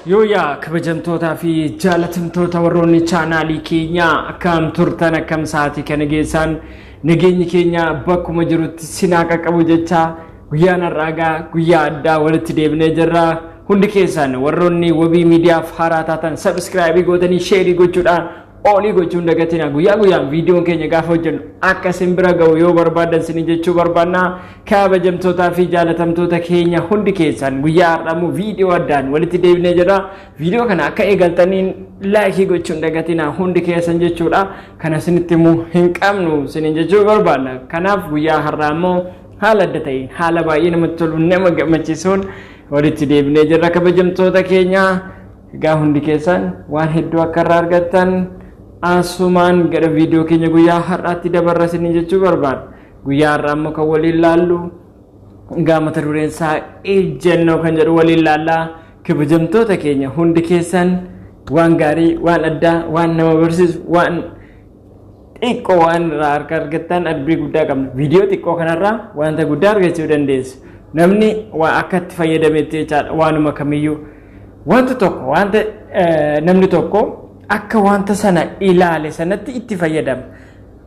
Yooyaa kabajamtootaa fi jaalatamtoota warroonni chaanaalii keenyaa, akkam turtan? Akkam sa'aatii kana geessan? Nageenyi keenya bakkuma jirutti sinaa qaqqabu jecha, guyyaan har'aagaa guyyaa addaa walitti deebinee jirra. Hundi keessan warroonni Wabii Miidiyaaf haaraa taatan subscribe gootanii, share gochuudhaan, all gochuun dagatina. Guyyaa guyyaan viidiyoon keenya gaafa hojjennu akka isin bira ga'u yoo barbaadan isin jechuu barbaanna. Kabajamtootaa fi jaalatamtoota keenya, hundi keessan guyyaa har'aamu viidiyoo addaan walitti deebinee jirra. Viidiyoo kana akka eegaltaniin like gochuun dagatina hundi keessan jechuudha. Kana isinitti immoo hin qabnu isinin jechuu barbaanna. Kanaaf guyyaa har'aa immoo haala adda ta'een, haala baay'ee namatti tolu, nama gammachiisuun walitti deebinee jirra, kabajamtoota keenya. Egaa hundi keessan waan hedduu akka irraa argattan asumaan gara viidiyoo keenya guyyaa har'aatti dabarra isinii jechuu barbaada. Guyyaa har'aa immoo kan waliin laallu egaa mata dureen isaa ejjennoo kan jedhu waliin laallaa. Kabajamtoota keenya, hundi keessan waan gaarii, waan addaa, waan nama barsiisu, waan xiqqoo waan irraa harka argattan abdii guddaa qabna. Viidiyoo xiqqoo kanarraa wanta guddaa argachuu dandeessu. Namni waa akka itti fayyadametti jechaadha waanuma kamiyyuu. Wanta tokko, wanta namni tokko akka wanta sana ilaale sanatti itti fayyadama.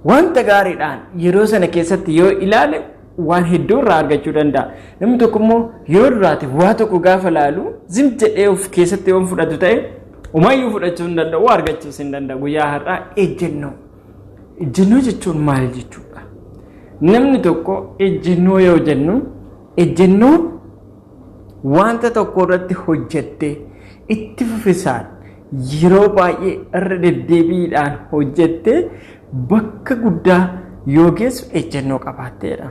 Wanta gaariidhaan yeroo sana keessatti yoo ilaale waan hedduu irraa argachuu danda'a. Namni tokko immoo yeroo duraatiif waa tokko gaafa ilaalu zim jedhee of keessatti yoo fudhatu ta'e homaayyuu fudhachuu hin danda'u, argachuus hin danda'u. Guyyaa har'aa ejjennoo. Ejjennoo jechuun maal jechuudha? Namni tokko ejjennoo yoo jennu, ejjennoon wanta tokko irratti hojjettee itti fufisaan yeroo baay'ee irra deddeebiidhaan hojjettee bakka guddaa yoo geessu ejjennoo qabaatteedha.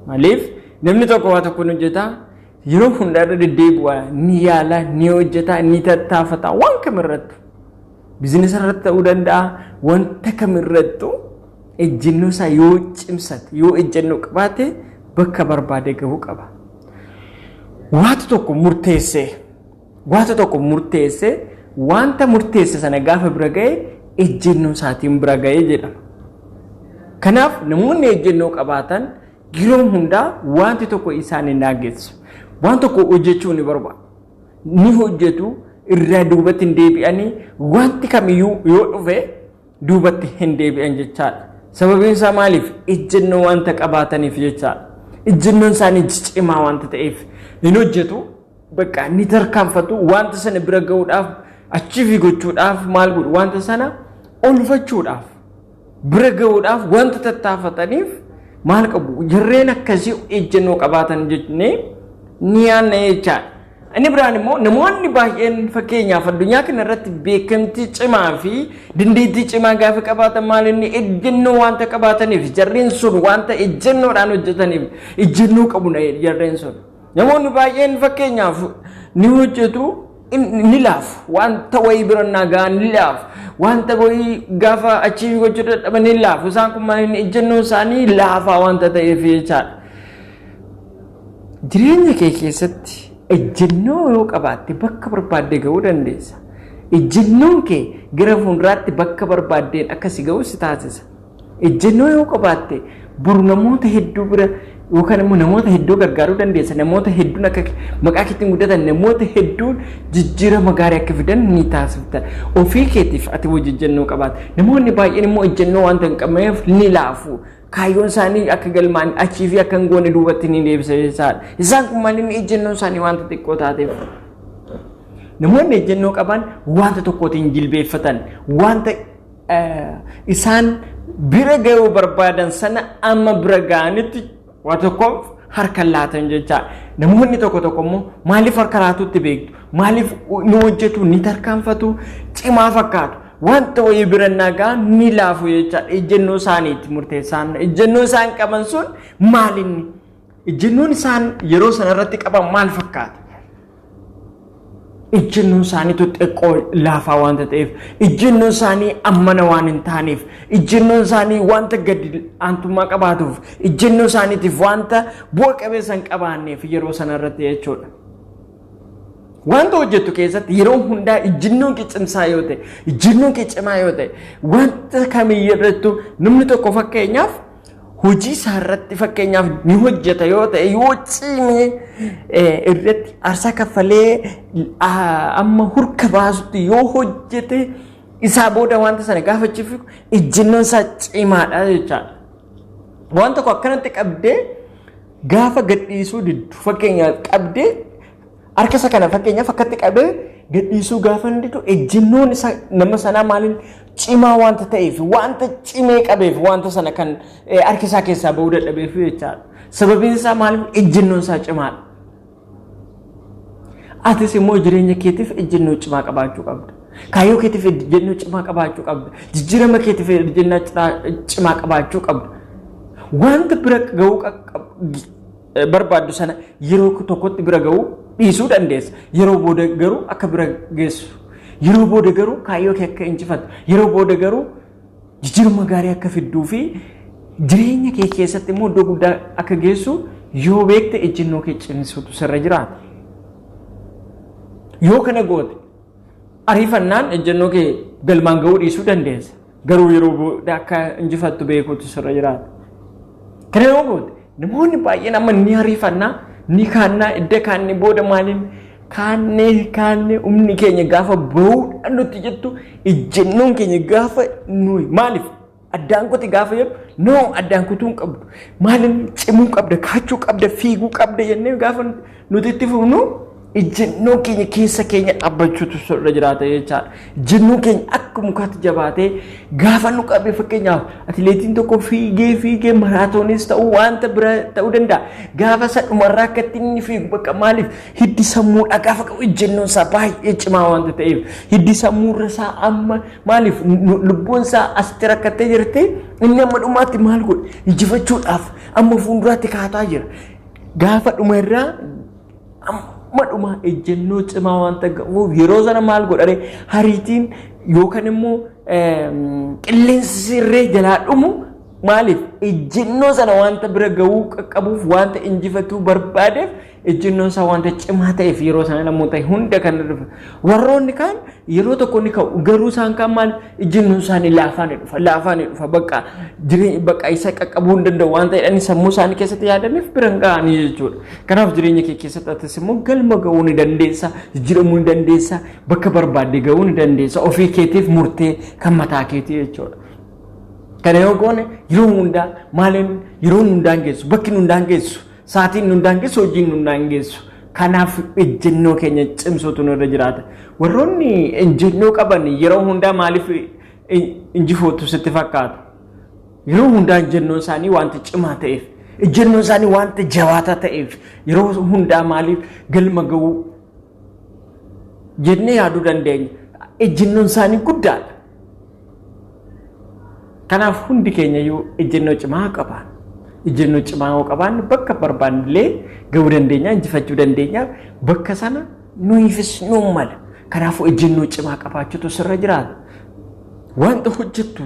Maaliif namni tokko waa tokko ni hojjeta, yeroo hundaa irra deddeebi'a, ni yaala, ni hojjeta, ni tattaafata. Waan kamirrattu, business irratti ta'uu danda'a, wanta kamirrattu ejjennoo isaa yoo cimsate, yoo ejjennoo qabaate bakka barbaade gahuu qaba. Wanta tokko murteessee, wanta murteesse sana gaafa bira ga'e ejjennoo isaatiin bira ga'e jedhama. Kanaaf namoonni ejjennoo qabaatan yeroo hundaa wanti tokko isaan hin daangessu. Waan tokko hojjechuu ni barbaadu. Ni hojjetu, irraa duubatti hin deebi'anii, wanti kamiyyuu yoo dhufe duubatti hin deebi'an jechaadha. Sababiin isaa maaliif? Ejjennoo wanta qabaataniif jechaadha. Ejjennoon isaanii cimaa wanta ta'eef hin hojjetu, bakka ni tarkaanfatu. Wanta sana bira ga'uudhaaf, achieve gochuudhaaf maal godhu? Wanta sana olfachuudhaaf, bira ga'uudhaaf wanta tattaafataniif maal qabu? Jarreen akkasii ejjennoo qabaatan jennee ni yaadna jechaadha. Inni biraan immoo namoonni baay'een fakkeenyaaf addunyaa kana irratti beekamtii cimaa fi dandeettii cimaa gaafa qabaatan maal inni? Ejjennoo wanta qabaataniif, jarreen sun wanta ejjennoodhaan hojjetaniif ejjennoo qabu jarreen sun. Namoonni baay'een fakkeenyaaf ni hojjetu, ni laafu, wanta wayii bira nagaa ni laafu, wanta wayii gaafa achieve gochuu dadhaban ni laafu. Isaan kun maal inni? Ejjennoon isaanii laafaa wanta ta'eef jechaadha. Jireenya kee keessatti ejjennoo yoo qabaatte bakka barbaadde ga'uu dandeessa. Ejjennoon kee gara fuulduraatti bakka barbaaddeen akka si ga'u si taasisa. Ejjennoo yoo qabaatte boru namoota hedduu bira yookaan immoo namoota hedduu gargaaruu dandeessa. Namoota hedduun akka maqaa keetiin guddatan, namoota hedduun jijjiirama gaarii akka fidan ni taasifta. Ofii keetiif ati hojii ejjennoo qabaatte. Namoonni baay'een immoo ejjennoo wanta hin qabneef ni laafu. Kaayyoon isaanii akka galmaan achieve akka hin goone duubatti ni deebisa jechaadha. Isaan kun maal inni? Ejjennoon isaanii wanta xiqqoo taateef. Namoonni ejjennoo qaban wanta tokkootiin jilbeeffatan, wanta isaan bira ga'uu barbaadan sana amma bira ga'anitti waa tokkoof harka laatan jechaadha. Namoonni tokko tokko immoo maaliif harka laatutti beektu? Maaliif ni hojjetu, ni tarkaanfatu, cimaa fakkaatu. Wanta wayii bira nagaa ni laafu jechaadha. Ejjennoo isaaniitti murteessaan. Ejjennoo isaan qaban sun maalinni? Ejjennoon isaan yeroo sana irratti qaban maal fakkaata? Ejjennoon isaaniitu xiqqoo laafaa wanta ta'eef, ejjennoon isaanii ammana waan hin taaneef, ejjennoon isaanii wanta gadi aantummaa qabaatuuf, ejjennoo isaaniitiif wanta bu'a qabeessa hin qabaanneef yeroo sana irratti jechuudha. Wanta hojjettu keessatti yeroo hundaa ejjennoon kee cimsaa yoo ta'e, ejjennoon kee cimaa yoo ta'e, wanta kamiyyuu irrattuu namni tokko fakkeenyaaf Hojii isaa irratti fakkeenyaaf ni hojjeta yoo ta'e, yoo cimee irratti aarsaa kaffalee amma hurka baasutti yoo hojjete, isaa booda wanta sana gaafa fiigu ejjennoon isaa cimaadha jechaadha. Waan tokko akkanatti qabdee gaafa gadhiisuu diddu, fakkeenyaaf qabdee harka isa kana fakkeenyaaf akkatti qabee gadhiisuu gaafa hin didu, ejjennoon isa nama sanaa maaliin cimaa wanta ta'eef, wanta cimee qabeef, wanta sana kan harka isaa keessaa bahuu dadhabeef jechaadha. Sababiin isaa maaliif? Ejjennoon isaa cimaadha. Atis immoo jireenya keetiif ejjennoo cimaa qabaachuu qabda. Kaayyoo keetiif ejjennoo cimaa qabaachuu qabda. Jijjiirama keetiif ejjennoo cimaa qabaachuu qabda. Wanta bira gahuu barbaaddu sana yeroo tokkotti bira gahuu dhiisuu dandeessa. Yeroo booda garuu akka bira geessu. Yeroo booda garuu kaayyoo kee akka injifattu. Yeroo booda garuu jijjiirama gaarii akka fidduu fi jireenya kee keessatti immoo iddoo guddaa akka geessu yoo beekte, ejjennoo kee cimsuutu sirra jiraata. Yoo kana goote, ariifannaan ejjennoo kee galmaan gahuu dhiisuu dandeessa. Garuu yeroo booda akka injifattu beekuutu sirra jiraata. Kana yoo goote, namoonni baay'een amma ni ariifannaa, ni kaannaa, idda kaanne booda maaliin kaannee kaannee humni keenya gaafa bahuudhaan nutti jettu, ejjennoon keenya gaafa nuyi maaliif addaan kuti gaafa jedhu, no, addaan kutuu hin qabdu, maaliin cimuu qabda, kaachuu qabda, fiiguu qabda jennee gaafa nuti itti fufnu, ejjennoo keenya keessa keenya dhaabbachuutu sirra jiraata jechaadha. Ejjennoo keenya akka mukaatti jabaatee gaafa nu qabe, fakkeenyaaf atileetiin tokko fiigee fiigee maraatoonis ta'uu wanta bira ta'uu danda'a. Gaafa isa dhumarraa akka inni fiigu bakka maaliif hiddi sammuudha gaafa qabu ejjennoon isaa baay'ee cimaa wanta ta'eef, hiddi sammuurra isaa amma maaliif lubbuun isaa asitti rakkattee jirti, inni amma dhumaatti maal godhe? Injifachuudhaaf amma fuulduraatti kaataa jira. Gaafa dhuma irraa amma dhuma ejjennoo cimaa wanta qabuuf, yeroo sana maal godhare? Hariitiin yookaan immoo qilleensi sirree jalaa dhumu, maaliif ejjennoo sana wanta bira gahuu qaqqabuuf, wanta injifatuu barbaadeef, ejjennoon isaa wanta cimaa ta'eef, yeroo sana namoota hunda kan dhufa. Warroonni kaan yeroo tokko ni ka'u, garuu isaan kaan maal ejjennoon isaanii laafaa ni dhufa, laafaa ni dhufa, bakka jireenya bakka isa qaqqabuu hin danda'u waan ta'eedhaan sammuu isaanii keessatti yaadaniif bira hin ga'anii jechuudha. Kanaaf jireenya kee keessatti atis immoo galma ga'uu ni dandeessa, jijjiiramuu ni dandeessa, bakka barbaadde ga'uu ni dandeessa, ofii keetiif murtee kan mataa keetii jechuudha. Kana yoo goone, yeroo hundaa maaliin yeroo hundaan geessu, bakki hundaan geessu, sa'aatiin hundaan geessu, hojiin hundaan geessu. Kanaaf ejjennoo keenya cimsuutu nurra jiraata. Warroonni ejjennoo qaban yeroo hundaa maaliif injifootu sitti fakkaata? Yeroo hundaa ejjennoon isaanii wanta cimaa ta'eef, ejjennoon isaanii wanta jabaataa ta'eef, yeroo hundaa maaliif galma ga'uu jennee yaaduu dandeenya. Ejjennoon isaanii guddaadha. Kanaaf hundi keenya iyyuu ejjennoo cimaa qabaan. Ejjennoo cimaa yoo qabaanne, bakka barbaanne illee gahuu dandeenya, injifachuu dandeenya. Bakka sana nuyiifis nuun mala. Kanaafuu ejjennoo cimaa qabaachuutu sirra jiraata. Wanta hojjettu,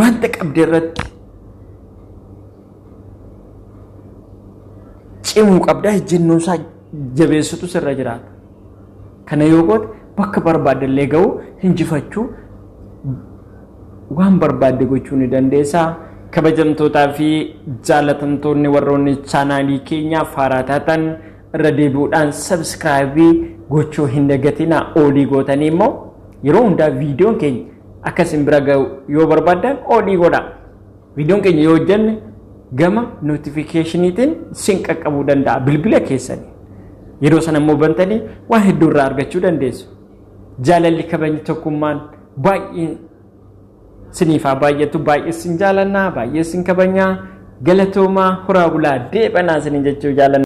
wanta qabde irratti cimuu qabdaa, ejjennoo isaa jabeessutu sirra jiraata. Kana yoo goote, bakka barbaadde illee gahuu, injifachuu, waan barbaadde gochuu ni dandeessa. Kabajamtootaa fi jaalatamtoonni warroonni chaanaalii keenyaa faaraa taatan, irra deebi'uudhaan subscribe gochuu hin dagatina. All gootanii immoo yeroo hundaa viidiyoon keenya akka isin bira gahu yoo barbaaddan all godha. Viidiyoon keenya yoo hojjenne gama notificationiitiin isin qaqqabuu danda'a bilbila keessanii. Yeroo sana immoo bantanii waan hedduu irraa argachuu dandeessu. Jaalalli, kabajni, tokkummaan baay'ee siniif haa baay'atu. Baay'ee sin jaalannaa, baay'ee sin kabajnaa. Galatoomaa, horaa bulaa, deebanaa isiniin jechuu jaalanna.